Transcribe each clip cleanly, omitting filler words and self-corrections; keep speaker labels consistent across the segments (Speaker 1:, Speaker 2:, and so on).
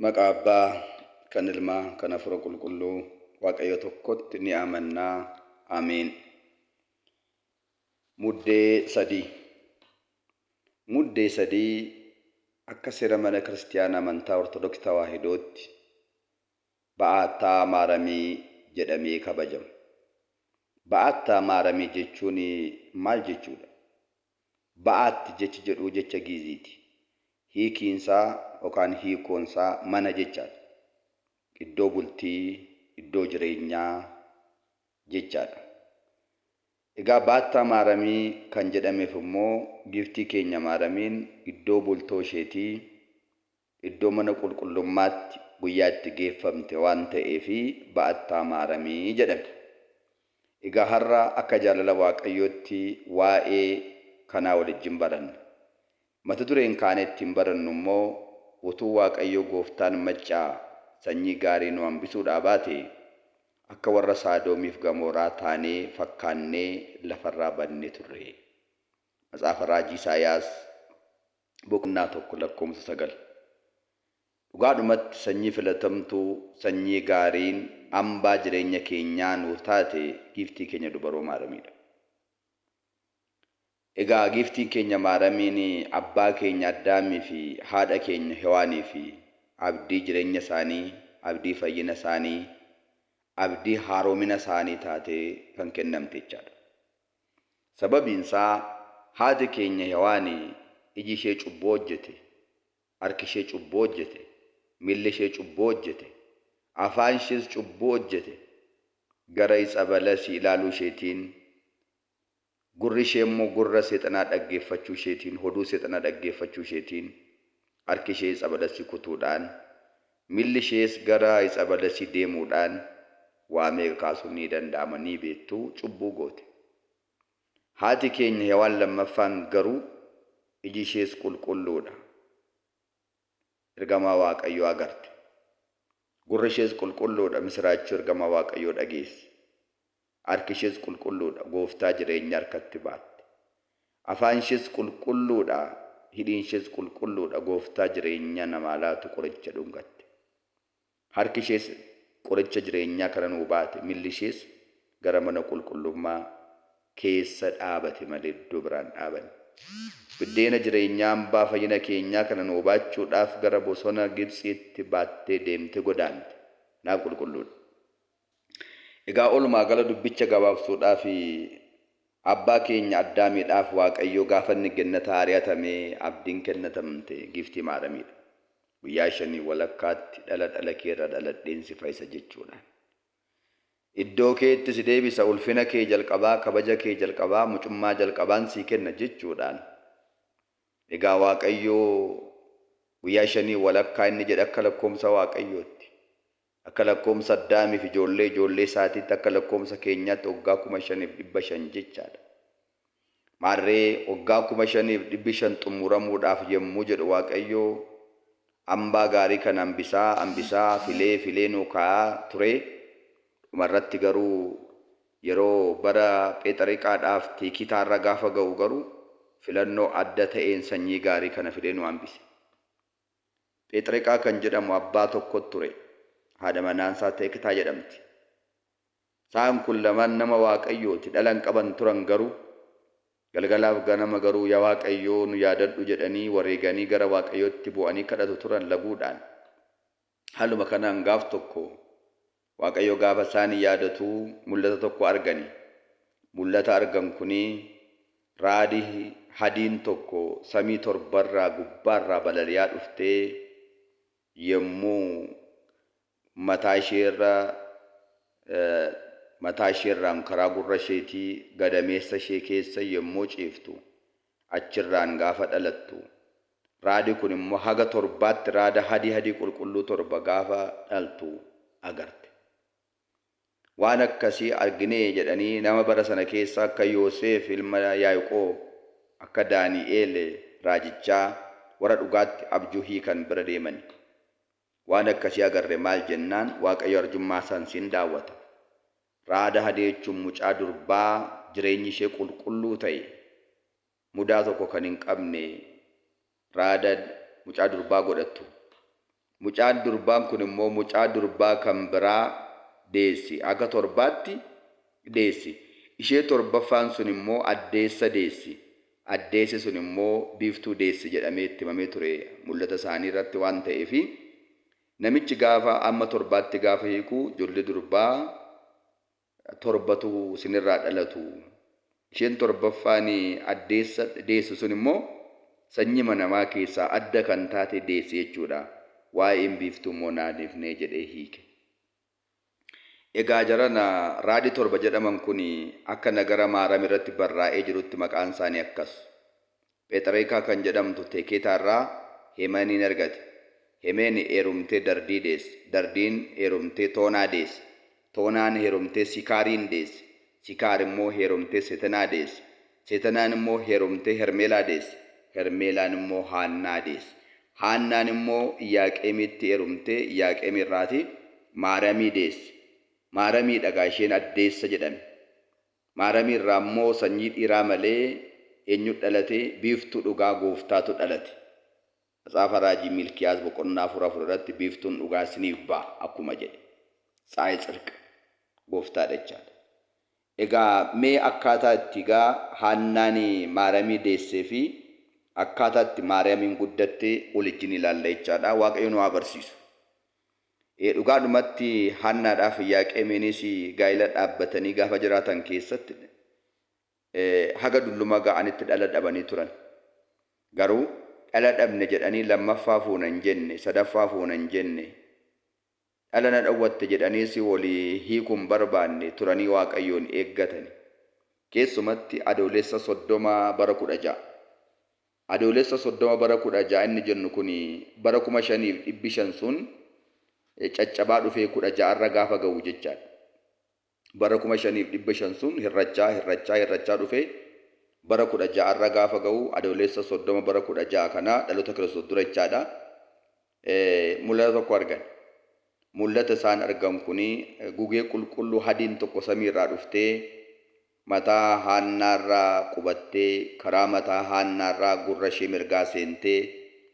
Speaker 1: Maqaa Abbaa, kan Ilmaa, kan Hafuura Qulqulluu, Waaqayyo tokkotti ni amannaa. Ameen. Muddee 3. Muddee 3 akka seera mana kiristiyaana amantaa Ortodoksi Tawaahidootti Ba'aattaa Maaramii jedhamee kabajama. Ba'aattaa Maaramii jechuun maal jechuudha? Ba'aatti jechi jedhuu jecha Gi'iziiti. Hiikiinsaa yookaan hiikoonsaa mana jechaadha. Iddoo bultii, iddoo jireenyaa jechaadha. Egaa Baattaa Maaramii kan jedhameef immoo Giiftii keenya Maaramiin iddoo bultoo isheetii, iddoo mana qulqullummaatti guyyaa itti geeffamte waan ta'eef Ba'attaa Maaramii jedhame. Egaa har'a akka jaalala Waaqayyootti waa'ee kanaa walijjin baranna. Mata dureen kaanee ittiin barannu immoo utuu Waaqayyo Gooftaan Maccaa sanyii gaarii nu hambisuudhaa baate akka warra Saadoomiif Gamooraa taanee fakkaannee lafarraa badne turre. Matsaafa Raajii Isaayaas boqonnaa 1 lakkoofsa 9. Dhugaadhumatti sanyii filatamtuu, sanyii gaariin hambaa jireenya keenyaa nuuf taate Giiftii keenya Dubaroo Maaramiidha. Egaa Giiftiin keenya Maaramiin abbaa keenya Addaamii fi haadha keenya Hewaanii fi abdii jireenya isaanii, abdii fayyina isaanii, abdii haaromina isaanii taatee kan kennamte jechaadha. Sababiin isaa haati keenya Hewaani iji ishee cubbuu hojjete, harki ishee cubbuu hojjete, miilli ishee cubbuu hojjete, afaan ishees cubbuu hojjete, gara itsa balasii ilaaluu isheetiin, gurri ishee immoo gurra seexanaa dhaggeeffachuu isheetiin, hoduu seexanaa dhaggeeffachuu isheetiin, harki ishee itsa balasii kutuudhaan, miilli ishees gara itsa balasii deemuudhaan waa meeqa kaasuun ni danda'ama ni beektu cubbuu goote. Haati keenya Hewaan lammaffaan garuu iji ishees qulqulluudha. Ergamaa Waaqayyoo agarte. Gurri ishees qulqulluudha misiraachoo ergamaa Waaqayyoo dhageesse. Harki ishees qulqulluudha gooftaa jireenya harkatti baatte. Afaan ishees qulqulluudha hidhiin ishees qulqulluudha gooftaa jireenya namaa laatu qoricha dhungatte. Harki ishees qoricha jireenyaa kana nuu baate, milli ishees gara mana qulqullummaa keessa dhaabate malee iddoo biraa hin dhaabanne. Biddeena jireenyaa hambaa fayyina keenyaa kana nuu baachuudhaaf gara bosona Gibtsiitti baattee deemte godaante. Kanaaf qulqulluudha. Egaa olumaa gala dubbicha gabaabsuudhaaf abbaa keenya Addaamiidhaaf Waaqayyo gaafa inni gennataa ari'atame abdiin kennatamte Giiftii Maaramiidha. Guyyaa shanii walakkaatti dhala dhala keerraa dhaladheen si fayyisa jechuudhaan. Iddoo keetti si deebisa, ulfina kee jalqabaa, kabaja kee jalqabaa, mucummaa jalqabaan sii kenna jechuudhaan. Egaa Waaqayyo guyyaa shanii walakkaa inni jedhe akka lakkoomsa Waaqayyootti. Akka lakkoomsa Addaamiif ijoollee ijoollee isaatiitti akka lakkoomsa keenyaatti waggaa 5,500 jechaadha. Maarree waggaa 5,500 xumuramuudhaaf yommuu jedhu Waaqayyo hambaa gaarii kana hambisaa hambisaa filee filee nuu kaa'aa ture. Dhumarratti garuu yeroo bara Phexariqaadhaaf Tiikitaarra gaafa ga'u garuu filannoo adda ta'een sanyii gaarii kana filee nu hambise. Phexriqaa kan jedhamu abbaa tokkot ture. Haadha manaan isaa Teektaa jedhamti. Isaan kun lamaan nama Waaqayyooti. Dhala hin qaban turan garuu galgalaaf ganama garuu yaa Waaqayyoo nu yaadadhu jedhanii wareeganii gara Waaqayyootti bu'anii kadhatu turan laguudhaan. Haaluma kanaan gaaf tokko Waaqayyo gaafa isaan yaadatu mul'ata tokko argani. Mul'ata argan kuni raadi hadiin tokko samii torbarraa gubbaarraa balali'aa dhuftee yommuu mataa isheerra mataa isheerraan karaa gurra isheetii gadameessa ishee keessa yommuu ciiftu achirraan gaafa dhalattu Raadi kun immoo haga torbaatti raada hadii hadii qulqulluu torba gaafa dhaltu agarte. Waan akkasii arginee jedhanii nama bara sana keessa akka Yooseef ilma Yaa'iqoob, akka Daani'eel raajichaa warra dhugaatti abjuu hiikan bira deemani. Waan akkasii agarre maal jennaan Waaqayyo arjummaa isaan siin daawwata. Raada hadii jechuun mucaa durbaa jireenyi ishee qulqulluu ta'e mudaa tokko kan hin qabne raada mucaa durbaa godhattu. Mucaan durbaan kun immoo mucaa durbaa kan biraa deessi. Haga torbaatti deessi. Ishee torbaffaan sun immoo addeessa deessi. Addeessi sun immoo biiftuu deessi jedhamee itti himamee ture mul'ata isaanii irratti waan ta'eefi namichi gaafa amma torbaatti gaafa hiiku ijoollee durbaa torbatu isinirraa dhalatu. Isheen torbaffaan addeessa deessu sun immoo sanyii namaa keessaa adda kan taate deessi jechuudha. Waa'een biiftuu immoo naanifnee jedhee hiike. Egaa jarana raadii torba jedhaman kun akka nagara maaram irratti barraa'ee jirutti maqaan isaanii akkas. Phexreekaa kan jedhamtu Tekeetaarraa Hemaniin argate. Hemeen heerumtee Dardii deesse. Dardiin heerumtee Toonaa deesse. Toonaan heerumtee Sikaariin deesse. Sikaar immoo heerumtee Seetanaa deesse. Seetanaan immoo heerumtee Hermeelaa deesse. Hermeelaan immoo Haannaa deesse. Haannaan immoo Iyyaaqeemitti heerumtee Iyyaaqeem irraati Maaramii deesse. Maaramii dhagaa isheen addeessa jedhame. Maaramii irraa immoo sanyii dhiiraa malee eenyu dhalate? Biiftuu dhugaa gooftaatu dhalate. Matsaafa Raajii Miilkiyaas boqonnaa 4:4 irratti biiftuun dhugaa isiniif ba'a akkuma jedhe. Tsaayii Tsirq gooftaadha jechaadha. Egaa mee akkaataa itti egaa Haannaan Maaramii deessee fi akkaataa itti Maariyaamiin guddatte waliin ilaalla jechaadha. Waaqayyo nu haa barsiisu. Dhugaadhumatti Haannaadhaaf Iyyaaqeemiinis gaa'ila dhaabbatanii gaafa jiraatan keessatti haga dulluma ga'anitti dhala dhabanii turan. Garuu dhala dhabne jedhanii lammaffaa fuunan jenne, sadaffaa fuunan jenne, dhala na dhowwatte jedhaniis walii hiikuun barbaanne turanii Waaqayyoon eeggatani. Keessumatti Adoolessa 30 bara 16. Adoolessa 30 bara 16 inni jennu kun bara 5500 sun caccabaa dhufee 16 irra gaafa ga'u jechaadha. Bara 5500 sun hirrachaa hirrachaa hirrachaa dhufee bara 16 irra gaafa ga'u Adoolessa 30 bara 16 kana dhaloota Kiristoos dura jechaadha. Mul'ata tokko argan. Mul'ata isaan argan kun gugee qulqulluu hadiin tokko samiirraa dhuftee mataa Haannaarraa qubattee karaa mataa Haannaarraa gurra ishee mirgaa seentee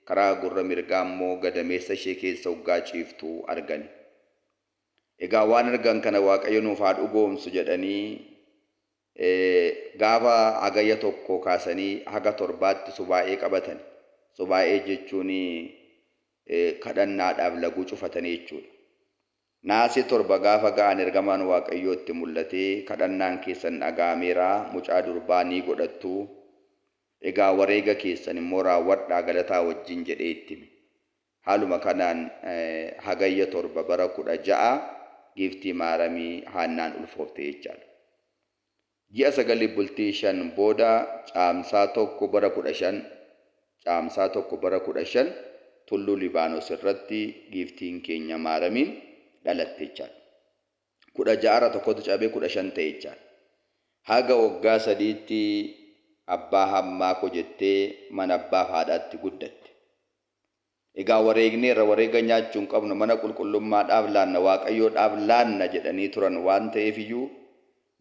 Speaker 1: karaa gurra mirgaa immoo gadameessa ishee keessa hoggaa ciiftu argan. Egaa waan argan kana Waaqayyo nuuf haa dhugoomsu jedhanii gaafa Hagayya 1 kaasanii haga torbaatti subaa'ee qabatan. Subaa'ee jechuun kadhannaadhaaf laguu cufatanii jechuudha. Naasii 7 gaafa ga'an ergamaan Waaqayyoo itti mul'atee kadhannaan keessan dhaga'ameera, mucaa durbaa ni godhattu. Egaa wareega keessan immoo raawwadhaa galataa wajjin jedhee itti hime. Haaluma kanaan Hagayya 7 bara 16 giiftii Maaramii Haannaan ulfoofte jechaadha. Ji'a 9 bultii 5 booda Caamsaa 1 bara 15 Caamsaa 1 bara 15 tulluu Libaanos irratti giiftiin keenya Maaramiin dhalatte jechaadha. 16 irra tokkotu cabee 15 ta'e jechaadha. Haga waggaa 3tti abbaa hammaa koo jettee mana abbaaf haadhaatti guddatte. Egaa wareegneerra wareega nyaachuu hin qabnu mana qulqullummaadhaaf laanna Waaqayyoodhaaf laanna jedhanii turan waan ta'eef iyyuu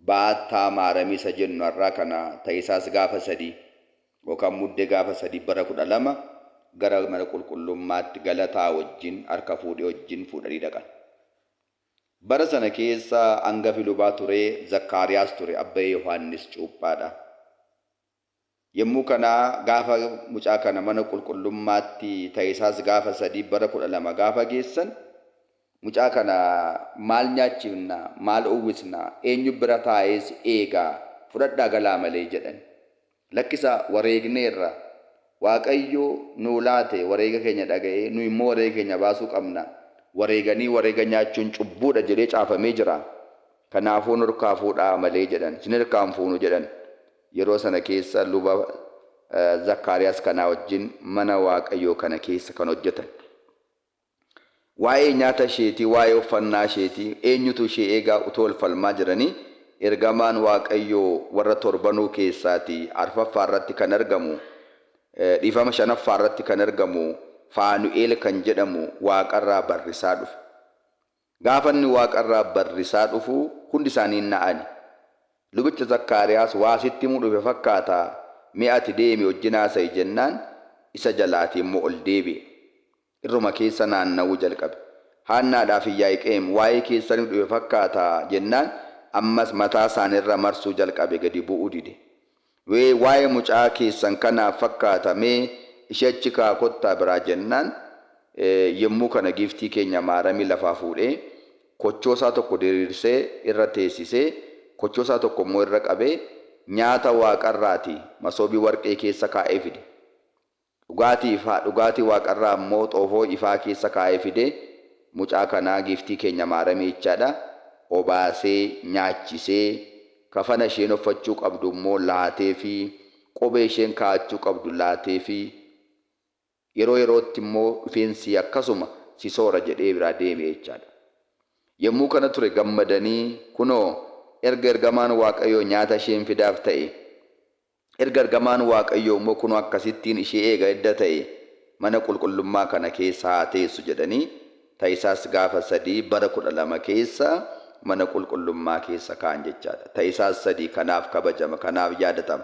Speaker 1: baattaa Maaramii isa jennu har'aa kana ta'isaas gaafa 3 yookaan Muddee gaafa 3 bara 12 gara mana qulqullummaatti galataa wajjin harka fuudhee wajjin fuudhanii dhaqan. Bara sana keessa hangafi lubaa ture Zakkaariyaas ture abbaa Yohaannis Cuuphaadha. Yommuu kana gaafa mucaa kana mana qulqullummaatti ta'isaas gaafa 3 bara 12 gaafa geessan mucaa kana maal nyaachifna, maal uwwisna, eenyu bira taa'ees eegaa fudhadhaa galaa malee jedhan. Lakkisaa wareegneerra Waaqayyo nuu laate wareega keenya dhaga'ee nu immoo wareega keenya baasuu qabna. Wareeganii wareega nyaachuun cubbuudha jedhee caafamee jira. Kanaafuu nurkaa fuudhaa malee jedhan. Isin harkaan fuunu jedhan. Yeroo sana keessa luba Zakkaariyaas kanaa wajjin mana Waaqayyoo kana keessa kan hojjetan. Waa'ee nyaata isheetii, waa'ee uffannaa isheetii, eenyutu ishee eegaa utuu wal falmaa jiranii ergamaan Waaqayyoo warra torbanuu keessaatii arfaffaa irratti kan argamu, dhiifama shanaffaa irratti kan argamu Faanu'eel kan jedhamu waaqarraa barrisaa dhufe. Gaafa inni waaqarraa barrisaa dhufu hundi isaanii na'ani. Lubicha Zakkaariyaas waa sitti himuu dhufe fakkaata, mee ati deemi wajjin haasa'i jennaan isa jalaatii immoo ol deebi'e. Irruma keessa naanna'uu jalqabe. Haannaadhaaf Iyyaa'iqeem waa'ee keessaniif dhufe fakkaata jennaan ammas mataa isaaniirra marsuu jalqabe gadi bu'uu dide. Waa'ee mucaa keessan kanaaf fakkaata mee ishee achi kaa kottaa biraa jennaan yommuu kana giiftii keenya Maaramii lafaa fuudhee kochoosaa tokko diriirsee irra teessisee kochoosaa tokko immoo irra qabee nyaata waaqarraati masoobii warqee keessa kaa'ee fide. Dhugaatii ifaa dhugaatii waaqarraa immoo xoofoo ifaa keessa kaa'ee fide mucaa kanaa giiftii keenya Maaramii jechaadha obaasee nyaachisee kafana isheen uffachuu qabdu immoo laatee fi kophee isheen kaa'achuu qabdu laatee fi yeroo yerootti immoo dhufeensi akkasuma si soora jedhee biraa deeme jechaadha. Yommuu kana ture gammadanii kunoo erga ergamaan Waaqayyoo nyaata isheen fidaaf ta'e erga ergamaan Waaqayyoo immoo kunoo akkasittiin ishee eega edda ta'e mana qulqullummaa kana keessa haa teessu jedhanii Ta'isaas gaafa 3 bara 12 keessa mana qulqullummaa keessa kaa'an jechaadha. Ta'isaas 3 kanaaf kabajama, kanaaf yaadatama.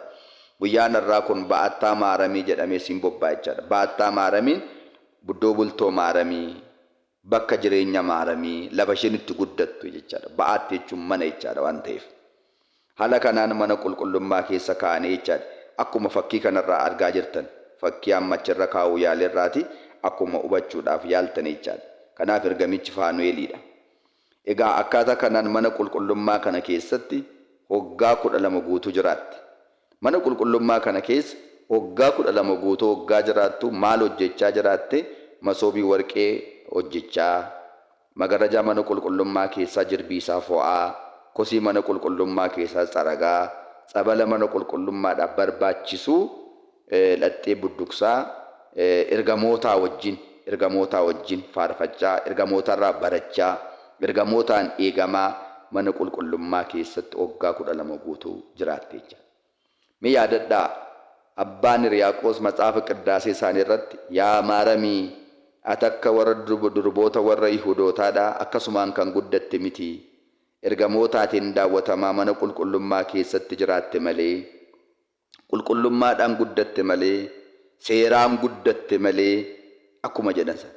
Speaker 1: Guyyaan har'aa kun Ba'attaa Maaramii jedhamee siin bobbaa'a jechaadha. Ba'attaa Maaramiin iddoo bultoo Maaramii, bakka jireenya Maaramii, lafa isheen itti guddattu jechaadha. Ba'aatti jechuun mana jechaadha waan ta'eef. Haala kanaan mana qulqullummaa keessa kaa'anii jechaadha. Akkuma fakkii kanarraa argaa jirtan, fakkii amma achirra kaa'uu yaaleerraati akkuma hubachuudhaaf yaaltan jechaadha. Kanaaf ergamichi Faanu'eeliidha. Egaa akkaataa kanaan mana qulqullummaa kana keessatti waggaa 12 guutuu jiraatti. Mana qulqullummaa kana keessa waggaa 12 guutuu waggaa jiraattu maal hojjechaa jiraatte? Masoobii warqee hojjechaa, magarrajaa mana qulqullummaa keessaa jirbii isaa fo'aa, kosii mana qulqullummaa keessaa tsaragaa, tsabala mana qulqullummaadhaaf barbaachisu dhaxxee budduqsaa, ergamootaa wajjin ergamootaa wajjin faarfachaa, ergamootarraa barachaa, ergamootaan eegamaa mana qulqullummaa keessatti waggaa 12 guutuu jiraatte jechaadha. Mee yaadadhaa, Abbaan Hiriyaaqoos Matsaafa Qiddaasee isaanii irratti, Yaa Maaramii, ati akka warra durboota warra Yihudootaadhaa akkasumaan kan guddatte miti, ergamootaatiin daawwatamaa mana qulqullummaa keessatti jiraatte malee, qulqullummaadhaan guddatte malee, seeraan guddatte malee akkuma jedhan sana.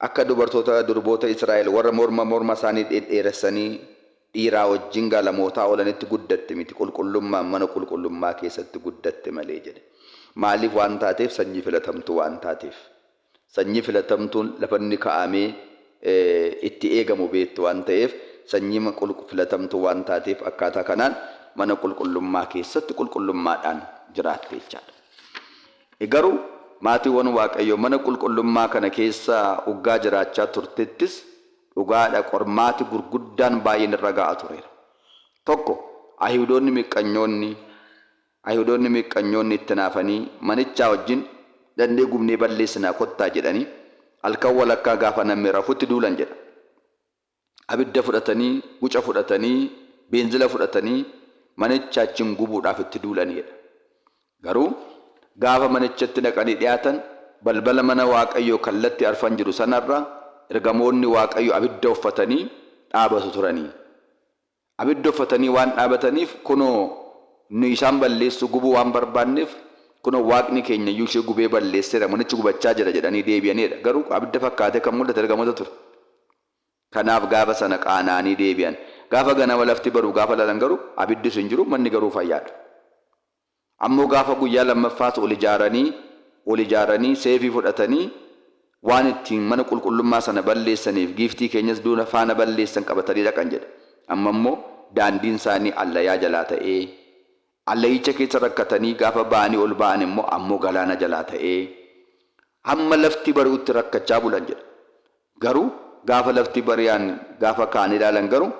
Speaker 1: Akka dubartoota durboota Israa'el warra morma morma isaanii dhedheeressanii dhiiraa wajjin gaalamootaa oolanitti guddatte miti, qulqullummaan mana qulqullummaa keessatti guddatte malee jedhe. Maaliif waan taateef? Sanyii filatamtuu waan taateef. Sanyii filatamtuun lafa inni kaa'amee itti eegamu beektu waan ta'eef, sanyii filatamtuu waan taateef akkaataa kanaan mana qulqullummaa keessatti qulqullummaadhaan jiraatte jechaadha. Garuu maatiiwwan Waaqayyoo mana qulqullummaa kana keessa uggaa jiraachaa turtettis dhugaadha qormaati gurguddaan baay'een irra ga'a tureera. Tokko Ayihudoonni miqqanyoonni Ayihudoonni miqqanyoonni itti naafanii manichaa wajjin dandee gubnee balleessinaa kottaa jedhanii halkan walakkaa gaafa namni rafutti duulan jedha. Abidda fudhatanii, guca fudhatanii, beenzila fudhatanii manicha achiin gubuudhaaf itti duulanidha. Garuu gaafa manichatti dhaqanii dhiyaatan balbala mana Waaqayyoo kallatti arfan jiru sanarra ergamoonni Waaqayyoo abidda uffatanii dhaabatu turanii. Abidda uffatanii waan dhaabataniif kunoo nuyi isaan balleessuu gubuu waan barbaanneef kunoo Waaqni keenya iyyuu ishee gubee balleesseera manichi gubachaa jira jedhanii deebi'aniidha. Garuu abidda fakkaatee kan mul'ate ergamoota ture. Kanaaf gaafa sana qaana'anii deebi'an. Gaafa ganama lafti baru gaafa ilaalan garuu abiddis hin jiru, manni garuu fayyaadha. Ammoo gaafa guyyaa lammaffaas ol ijaaranii, ol ijaaranii, seefii fudhatanii waan ittiin mana qulqullummaa sana balleessaniif giiftii keenyas duuna faana balleessan qabatanii dhaqan jedha. Amma immoo daandiin isaanii allayaa jalaa ta'ee, allayicha keessa rakkatanii gaafa ba'anii ol ba'an immoo ammoo galaana jalaa ta'ee, hamma lafti bari'utti rakkachaa bulan jedha. Garuu gaafa lafti bari'aan gaafa ka'anii ilaalan garuu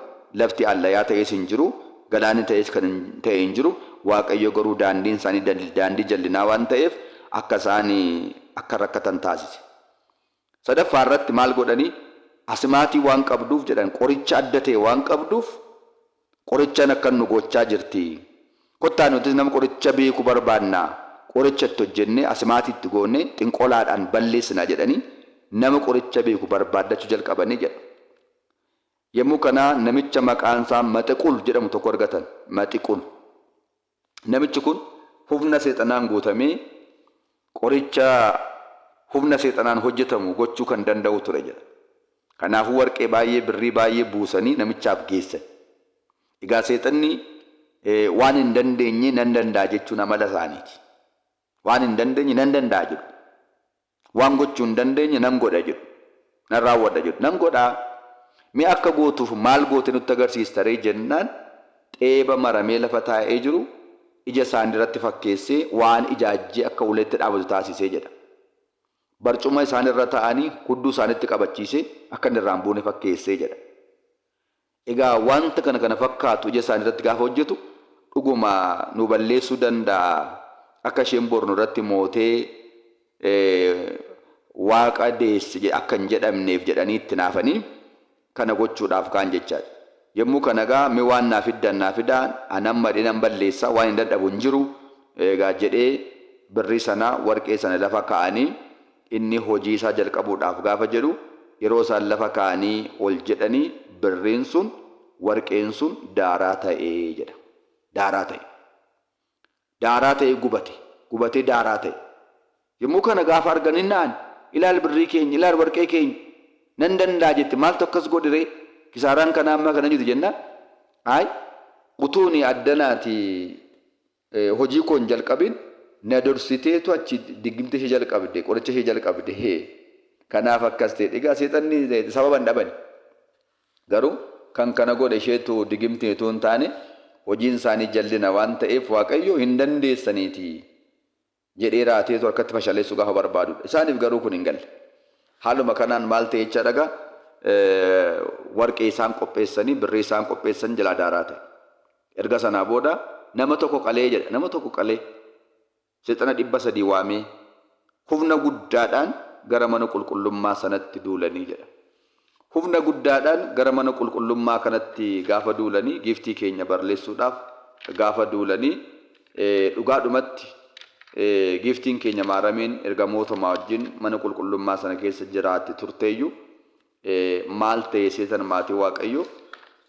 Speaker 1: lafti allayaa ta'es hin jiru, galaanni ta'es kan ta'e hin jiru. Waaqayyo garuu daandiin isaanii daandii jallinaa waan ta'eef akka isaan akka rakkatan taasise. Sadaffaa irratti maal godhanii asimaatii waan qabduuf jedhan qoricha adda ta'e waan qabduuf Qorichaan akkan nu gochaa jirti. Kottaa nutis nama qoricha beeku barbaanna. Qoricha itti hojjennee asimaatii itti goonee xinqolaadhaan balleessina jedhanii nama qoricha beeku barbaaddachuu jalqabanii jedha. Yommuu kana namicha maqaan isaa Maxiqul jedhamu tokko argatan. Maxiqul. Namichi kun humna seexanaan guutamee qoricha Humna seexanaan hojjetamu gochuu kan danda'u ture jedha. Kanaafuu warqee baay'ee, birrii baay'ee buusanii namichaaf geessan. Egaa seexanni waan hin dandeenye nan danda'a jechuun amala isaaniiti. Waan hin dandeenye nan danda'a jedhu. Waan gochuu hin dandeenye nan godha jedhu. Nan raawwadha jedhu. Nan godhaa. Mee akka gootuuf maal goote nutti agarsiista ree jennaan, xeeba maramee lafa taa'ee jiru ija isaanii irratti fakkeessee waan ijaajjee akka uleetti dhaabatu taasisee jedha. Barcuma isaan irra taa'anii hudduu isaanitti qabachiisee akka inni irraa hin buune fakkeessee jedha. Egaa wanta kana kana fakkaatu ija isaanii irratti gaafa hojjetu, dhuguma nu balleessuu danda'a, akka isheen bor nurratti mootee waaqa deesse akka hin jedhamneef jedhanii itti naafanii kana gochuudhaaf ka'an jechaadha. Yommuu kana egaa mee waan naa fiddan naa fidaa, ani amma dhee nan balleessa, waan hin dadhabu hin jiru egaa jedhee, birrii sana, warqee sana lafa kaa'anii inni hojii isaa jalqabuudhaaf gaafa jedhu, yeroo isaan lafa kaa'anii ol jedhanii birriin sun, warqeen sun daaraa ta'e jedha. Daaraa ta'e. Daaraa ta'ee gubate. Gubatee daaraa ta'e. Yommuu kana gaafa argan hin na'an. Ilaal birrii keenya, ilaal warqee keenya. Nan danda'a jette, maaltu akkas godhe ree? Kisaaraan kanaa ammaa kana jiru jennaan. Ayi, utuuni addanaati hojii koo hin jalqabin na dursiteetu achi diggimta ishee jalqabde, qoricha ishee jalqabde. Kanaaf akkas ta'e. Egaa seexanni sababa hin dhabani. Garuu kan kana godhe isheetu digimtii utuu hin taane, hojiin isaanii jallina waan ta'eef Waaqayyo hin dandeessaniitii jedhee raateetu harkatti fashaleessuu gaafa barbaadudha. Isaaniif garuu kun hin galle. Haaluma kanaan maal ta'e jecha dhagaa warqee isaan qopheessanii, birrii isaan qopheessan jalaa daaraa ta'e. Erga sanaa booda nama tokko qalee jedha. Nama tokko qalee seexana 300 waamee humna guddaadhaan gara mana qulqullummaa sanatti duulanii jedha. Humna guddaadhaan gara mana qulqullummaa kanatti gaafa duulanii, giiftii keenya barleessuudhaaf gaafa duulanii, dhugaadhumatti giiftiin keenya Maarameen ergamootuma wajjin mana qulqullummaa sana keessa jiraatti turteeyyu, maal ta'e seetan maatii Waaqayyo?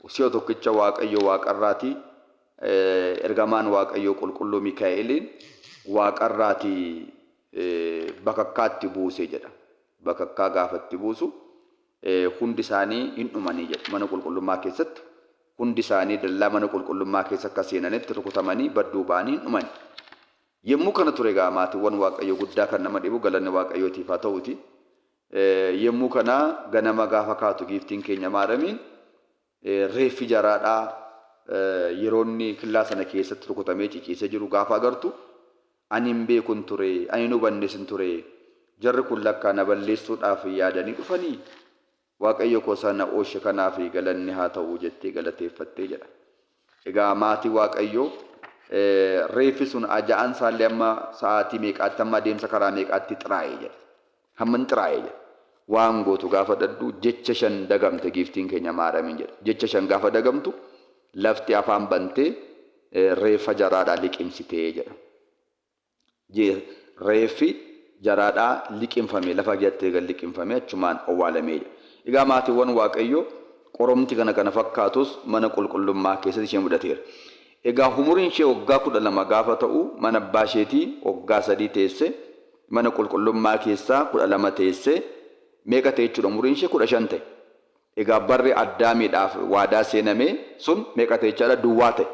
Speaker 1: Si'a tokkicha Waaqayyo waaqarraatii ergamaan Waaqayyoo qulqulluu Mikaa'eliin waaqarraatii bakakkaatti buuse jedha. Bakakkaa gaafa itti buusu hundi isaanii hin dhumanii jedha. Mana qulqullummaa keessatti hundi isaanii dallaa mana qulqullummaa keessa akka seenanitti rukutamanii badduu ba'anii hin dhumani. Yommuu kana ture egaa maatiiwwan Waaqayyoo, guddaa kan nama dhibu, galanni Waaqayyootiif haa ta'uuti. Yommuu kana ganama gaafa kaatu giiftiin keenya Maaramiin reeffi jaraadhaa yeroo inni killaa sana keessatti rukutamee ciciisee jiru gaafa agartu, ani hin beekun ture, ani hin hubannes hin ture, jarri kun lakkaa na balleessuudhaaf yaadanii dhufanii, Waaqayyo koo isa na oolche kanaaf galanni haa ta'u jettee galateeffattee jedha. Egaa maatii Waaqayyoo, reeffi sun aja'aan isaallee amma sa'aatii meeqaatti, amma adeemsa karaa meeqaatti xiraa'e jedha. Hamma hin xiraa'e jedha. Waan gootu gaafa dhadhu jecha shan dagamte giiftiin keenya Maaramiin jedha. Jecha shan gaafa dagamtu lafti afaan bantee reeffa jaraadhaa liqimsitee jedha. Reeffi jaraadhaa liqimfame, lafa jattee gad liqimfame, achumaan owwaalamee jedha. Egaa maatiiwwan Waaqayyoo, qoromti kana kana fakkaatus mana qulqullummaa keessatti ishee mudateera. Egaa umuriin ishee waggaa 12 gaafa ta'u mana abbaa isheetii waggaa 3 teesse, mana qulqullummaa keessaa 12 teesse, meeqa ta'e jechuudha umuriin ishee? 15 ta'e. Egaa barri Addaamiidhaaf waadaa seename sun meeqa ta'e jechaadha? Duwwaa ta'e.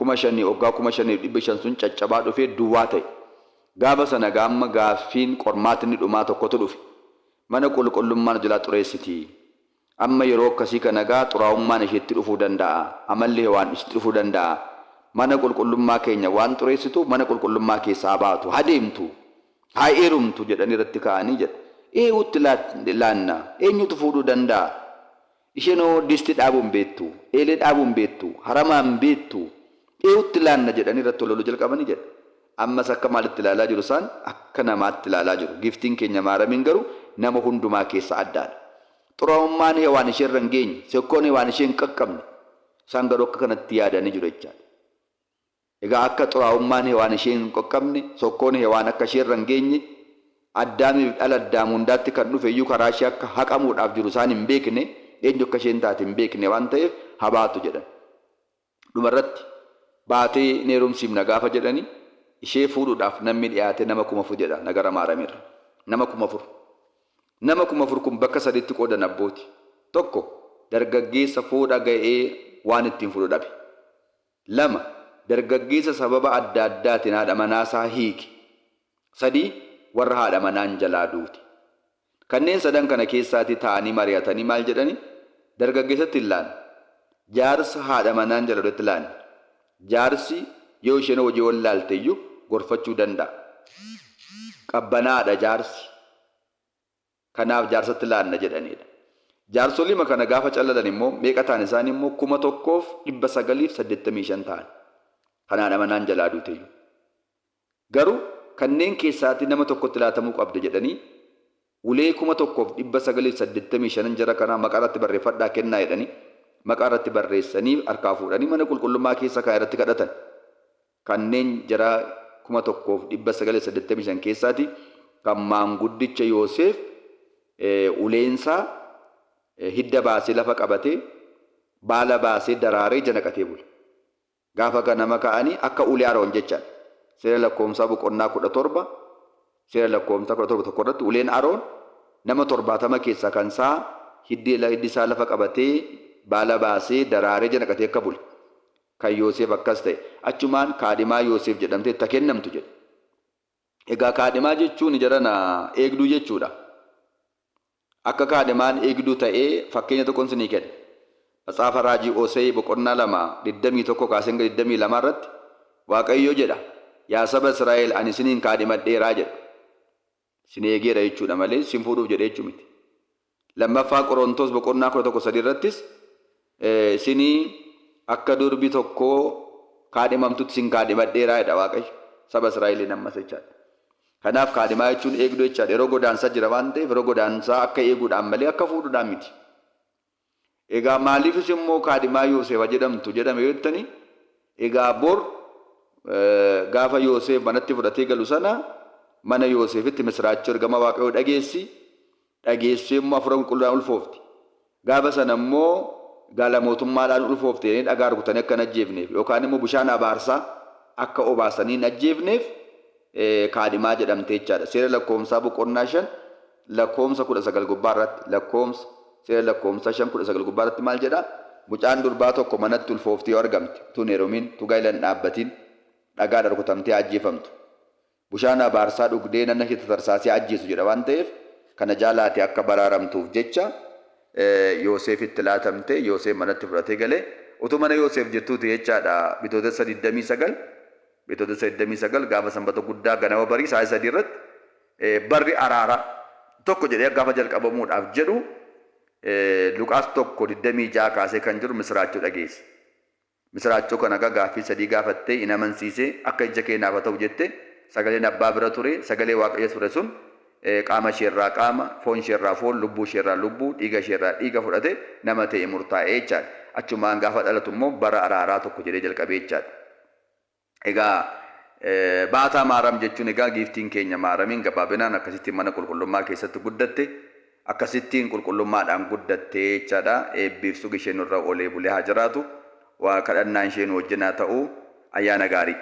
Speaker 1: 5,000, waggaa 5,500 sun caccabaa dhufee duwwaa ta'e. Gaafa sana egaa amma gaaffiin qormaatni dhumaa tokkotu dhufe. Mana qulqullummaa nu jalaa xureessiti. Amma yeroo akkasii kana egaa xuraa'ummaan isheetti dhufuu danda'a. Amalli Hewaan ishitti dhufuu danda'a. Mana qulqullummaa keenya waan xureessituuf mana qulqullummaa keessaa haa baatu, haa deemtu, haa heerumtu jedhanii irratti ka'anii jedha. Eewutti laanna? Eenyutu fuudhuu danda'a? Isheenoo disti dhaabuu hin beektu, eelee dhaabuu hin beektu, haramaa hin beektu, eewutti laanna jedhanii irratti hololuu jalqabanii jedha. Ammas akka maalitti ilaalaa jiru isaan? Akka namaatti ilaalaa jiru. Giiftiin keenya Maaramiin garuu nama hundumaa keessaa addaadha. Xuraa'ummaan Hewaan isheerra hin geenye, sokkoon Hewaan ishee hin qaqqabne. Isaan garuu akka kanatti yaadanii jiru jechaadha. Egaa akka xuraa'ummaan Hewaan ishee hin qaqqabne, sokkoon Hewaan akka isheerra hin geenye, Addaamiif dhala Addaam hundaatti kan dhufe iyyuu karaa ishee akka haqamuudhaaf jiru isaan hin beekne, eenyu akka isheen taate hin beekne waan ta'eef haa baatu jedhan. Dhumarratti baatee hin heerumsiifna gaafa jedhani ishee fuudhuudhaaf namni dhiyaate nama 4,000 jedha nagara Maaramirra. Nama 4000. Nama 4000 kun bakka sadiitti qoodan abbooti. Tokko, dargaggeessa fuudha ga'ee waan ittiin fuudhu dhabe. Lama, dargaggeessa sababa adda addaatiin haadha manaasaa hiike. Sadii, warra haadha manaan jalaa duute. Kanneen sadan kana keessaatii taa'anii mari'atanii maal jedhani? Dargaggeessatti hin laanne. Jaarsa haadha manaan jala duutetti laanne. Jaarsi yoo isheen hojii wallaalte iyyuu gorfachuu danda'a. Qabbanaadha jaarsi. Kanaaf jaarsatti laanna jedhanidha. Jaarsolii kana gaafa callalan immoo meeqa ta'an isaan immoo 1985 ta'an. Kan haadha manaan jalaa duute iyyuu. Garuu kanneen keessaatii nama tokkotti laatamuu qabda jedhanii ulee 1985 jara kanaa maqaa irratti barreeffadhaa kennaa jedhanii maqaa irratti barreessanii harkaa fuudhanii mana qulqullummaa keessa kaa'e irratti kadhatan. Kanneen jara 1985 keessaati kan maanguddicha Yoosef uleensaa hidda baasee lafa qabatee baala baasee daraaree ija naqatee bule. Gaafa ganama ka'anii akka ulee Aroon jechaan. Seera lakkoomsaa boqonnaa 17, seera lakkoomsaa 17 tokko irratti uleen Aroon nama 70 keessaa kan isaa hiddi isaa lafa qabatee baala baasee daraaree ija naqatee akka bule. Kan Yoosef akkas ta'e. Achumaan kaadhimaa Yoosef jedhamtee itti kennamtu jedhe. Egaa kaadhimaa jechuun jarana eegduu jechuudha. Akka kaadhimaan eegduu ta'ee fakkeenya tokkoon sinii kenna. Matsaafa Raajii Osee boqonnaa 2 21 kaasee hanga 22 irratti Waaqayyo jedha, yaa saba Israa'el ani isiniin kaadhimadheeraa jedha. Sin eegeera jechuudha malee sin fuudhuuf jedhee jechuu miti. Lammaffaa Qorontos boqonnaa 11 3 irrattis isinii akka durbi tokkoo kaadhimamtutti sin kaadhimadheeraa jedha Waaqayyo. Saba Israa'eliin ammas jechaadha. Kanaaf kaadhimaa jechuun eegduu jechaadha. Yeroo godaansaa jira waan ta'eef yeroo godaansaa akka eeguudhaan malee akka fuudhuudhaan miti. Egaa maaliifis immoo kaadhimaa Yoosef jedhamtu jedhame yoo jettani, egaa bor gaafa Yoosef manatti fudhatee galu sana mana Yoosefitti misiraachoo ergama Waaqayyoo dhageessi, dhageessee immoo hafuura qulqulluudhaan ulfoofti. Gaafa sana immoo gaala mootummaadhaan ulfoofte jedhanii dhagaa rukutanii akka hin ajjeefneef yookaan immoo bishaan abaarsaa akka obaasanii hin ajjeefneef kaadhimaa jedhamte jechaadha. Seera lakkoomsaa boqonnaa 5 lakkoomsa 19 gubbaa irratti, lakkoomsa seera lakkoomsaa 5 19 gubbaa irratti maal jedha? Mucaan durbaa tokko manatti ulfooftee yoo argamte utuu hin heerumin, utuu gaa'ela hin dhaabbatin, dhagaadhaan rukutamtee ajjeefamtu. Bushaan abaarsaa dhugdee nanna ishee tatarsaasee ajjeesu jedha waan ta'eef kana jaalaate akka baraaramtuuf jecha Yoosefitti laatamte. Yoosef manatti fudhatee galee utuu mana Yoosef jirtuuti jechaadha. Bitootessa 29, Bitootessa 29 gaafa sanbata guddaa ganama barii sa'a 3 irratti barri araaraa tokko jedhee gaafa jalqabamuudhaaf jedhu Luqaas 1 26 kaasee kan jiru misiraachoo dhageesse. Misiraachoo kana egaa gaaffii sadii gaafattee in amansiisee akka ija kee naaf haa ta'u jette. Sagaleen abbaa bira ture, sagalee Waaqayyo ture sun qaama isheerraa qaama, foon isheerraa foon, lubbuu isheerraa lubbuu, dhiiga isheerraa dhiiga fudhate nama ta'e murtaa'ee jechaadha. Achumaan gaafa dhalatu immoo bara araaraa tokko jedhee jalqabee jechaadha. Egaa Baataa Maaram jechuun egaa giiftiin keenya Maaramiin gabaabinaan akkasittiin mana qulqullummaa keessatti guddatte, akkasittiin qulqullummaadhaan guddatte jechaadha. Eebbiif sugi ishee nurra olee bulee haa jiraatu. Waa kadhannaan ishee nu wajjin haa ta'u. Ayyaana gaarii.